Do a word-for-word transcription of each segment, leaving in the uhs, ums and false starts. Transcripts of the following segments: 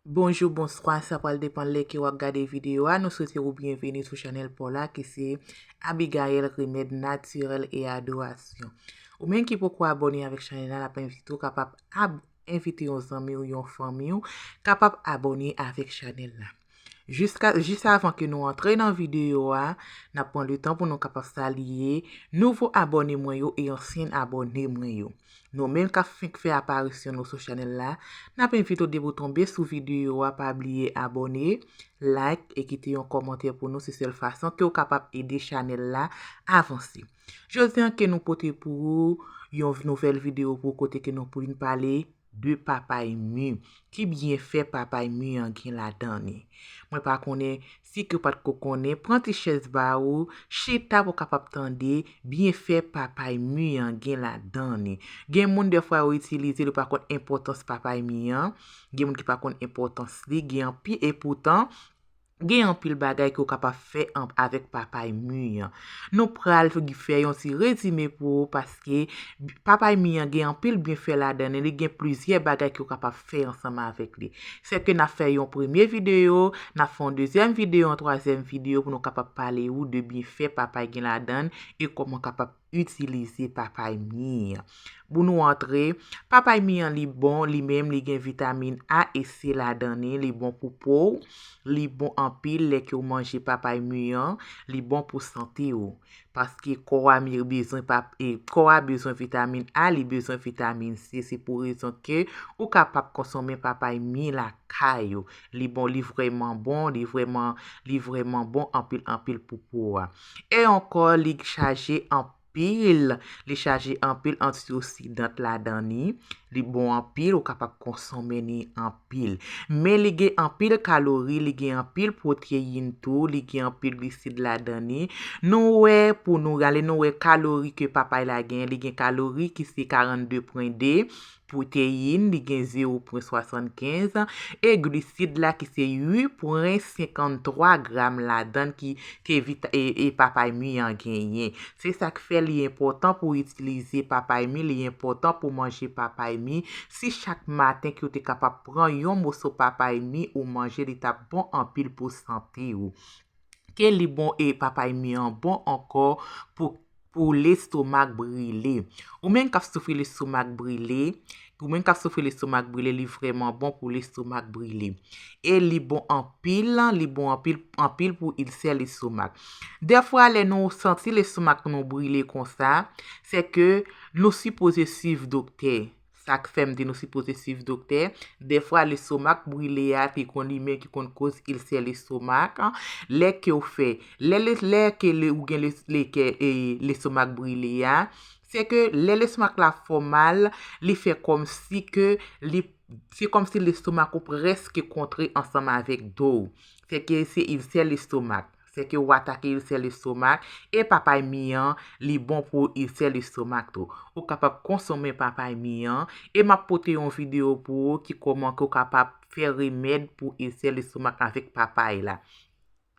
Bonjou, bonswa, sa pral depann lè ke w ap gade videyo a. Nou swete w byenveni sou chanèl pa w la ki se Abigaëlle Remèd Natirèl e Adorasyon. Ou menm ki poko abòne avèk chanèl la, n ap envite w kapab ab, envite yon zanmi w, yon fanmi w, kapab abòne avèk chanèl la. Jiska, jis avan ke nou antre nan videyo a, n ap pran letan pou nou kapab salye nouvo abòne mwen yo e ansyen abòne mwen yo. Nou menm k ap fenk fè aparisyon nou sou chanèl la, n ap envite w depi w tonbe sou videyo a, pa bliye abòne, like e kite yon kòmantè pou nou. Se sèl fason ke w kapab ede chanèl la avanse. Jodi a ke nou pote pou ou yon nouvèl videyo pou kote ke nou pou vin pale de papay mi. Ki byenfè papay mi an gen ladan li? Mwen pa konnen si ke w pa t ko konnen, pran ti chèz ba ou, chita pou w kapab tande byenfè papay mi an gen ladan li. Gen moun dèfwa yo itilize l, yo pa konn enpòtans papay mi an. Gen moun ki pa konn enpòtans li, gen anpi, epoutan, gen anpil bagay ke w kapab fè an, avèk papay mi an. Nou pral fè yon ti rezime pou ou paske papay mi an gen anpil byenfè ladan li, li gen plizyè bagay ke w kapab fè ansanm avèk li. Se ke n ap fè yon premye videyo, n ap fè yon dezyèm videyo, yon twazyèm videyo pou nou kapab pale ou de byenfè papay gen ladan l e kòman w kapab itilize papay mi an. Pou nou antre, papay mi an li bon, li menm li gen vitamin A e C ladan li, li bon pou po w, li bon anpil lè ke w manje papay mi an, li bon pou sante w. Paske kò a mi-, bezwen pap-, e, kò a bezwen vitamin A, li bezwen vitamin C, se pou rezon ke ou kapab konsome papay mi lakay ou. Li bon, li vrèman bon, li vrèman, li vrèman bon anpil, anpil pou po a. E ankò, li chaje anpil, li chaje anpil antioksidan ladan li. Li bon anpil, ou kapab konsome li anpil. Men li gen anpil kalori, li gen anpil pwoteyin tou, li gen anpil glisid ladan li. Nou wè, pou nou ale, nou wè kalori ke papay la gen. Li gen kalori ki se karannde pwen de, pwoteyin, li gen zewo pwen swasannkenz, e glisid la ki se uit pwen senkanntwa gram ladan ki, ke vit-, e, e papay mi an genyen. Se sa k fè li enpòtan pou w itilize papay mi, li enpòtan pou w manje papay mi. Si chak maten ke w te kapab pran yon moso papay mi ou manje, li t ap bon anpil pou sante w. Ke li bon e papay mi an bon ankò pou, pou lestomak brile. Ou menm k ap soufri lestomak brile, ou menm k ap soufri lestomak brile, li vrèman bon pou lestomak brile. E li bon anpil, li bon anpil, anpil pou ilsè lestomak. Dèfwa, lè nou santi lestomak nou brile konsa, se ke nou sipoze swiv doktè. Sa k fè m di nou sipoze swiv doktè. Dèfwa, lestomak brile a, ki konn li menm, ki konn koz ilsè lestomak. Lè ke w fè, lè, lè, lè ke le, ou gen le, le, ke, e, lestomak brile a, se ke lè lestomak la fè w mal, li fè kòmsi ke li, se kòmsi lestomak ou prèske kontre ansanm avèk do w. Se ke se ilsè lestomak. Se ke w atake ilsè lestomak, e papay mi an, li bon pou ilsè lestomak tou. Ou kapab konsome papay mi an, e m ap pote yon videyo pou ou ki kòman ke w kapab fè remèd pou ilsè lestomak avèk papay la.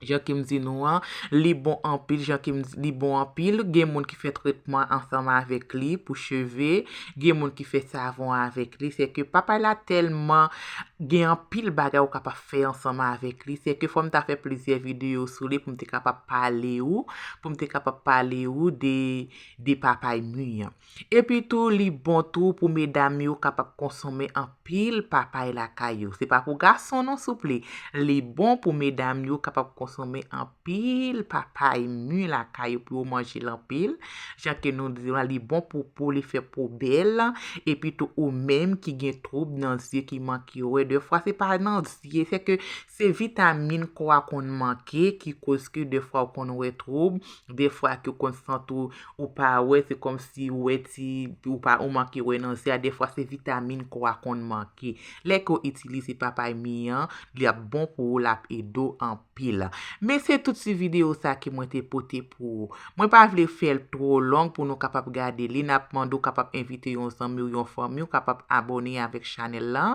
Jan ke m di nou an, li bon anpil, jan ke m di, li bon anpil. Gen moun ki fè tretman ansanm avèk li pou cheve, gen moun ki fè savon avèk li. Se ke papay la tèlman gen anpil bagay ou kapab fè ansanm avèk li. Se ke fò m ta fè plizyè videyo sou li pou m te kapab pale ou, pou m te kapab pale ou de, de papay mi an. Epi tou, li bon tou pou medam yo kapab konsome anpil papay lakay yo. Se pa pou gason non, souple. Li bon pou medam yo kapab konsome anpil papay mi lakay yo, pou yo manje l anpil. Jan ke nou di la, li bon pou po, li fè po bèl. Epi tou, ou menm ki gen twoub nan zye, ki manke wè, dèfwa se pa nan zye, se ke se vitamin kò a konn manke ki koz ke dèfwa w konn wè twoub, dèfwa ke w konn santi w, ou pa wè, se kòmsi w wè ti, ou pa, ou manke wè nan zye a, dèfwa se vitamin kò a konn manke. Lè ke w itilize papay mi an, li ap bon pou ou, l ap ede w anpil. Men se tout ti videyo sa ke mwen te pote pou ou. Mwen pa vle fè l twò long pou nou kapab gade li. N ap mande w kapab envite yon zanmi w, yon fanmi w kapab abòne avèk chanèl la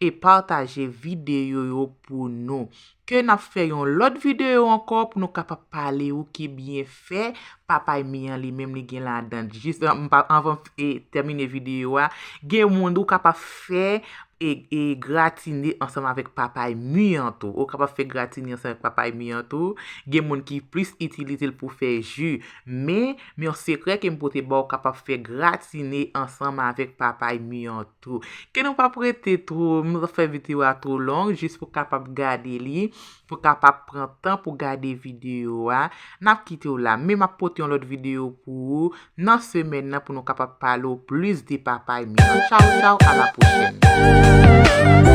e pataje videyo yo pou nou. Ke n ap fè yon lòt videyo ankò pou nou kapab pale ou ki byenfè papay mi an li menm li gen ladan l. Jis, m pa, anvan m, e, tèmine videyo a, gen moun ou kapab fè e, e gratine ansanm avèk papay mi an tou. Ou kapab fè gratine ansanm avèk papay mi an tou. Gen moun ki plis itilize l pou fè ji. Men, men yon sekrè ke m pote ba w, ou kapab fè gratine ansanm avèk papay mi an tou. Ke nou p ap rete twò, m p ap fè videyo a twò long, jis pou kapab gade li, pou kapab pran tan pou gade videyo a. N ap kite w la, men m ap pote yon lòt videyo pou ou nan semèn nan pou nou kapab pale w plis de papay mi an. Tchaw, tchaw, a la pwochèn.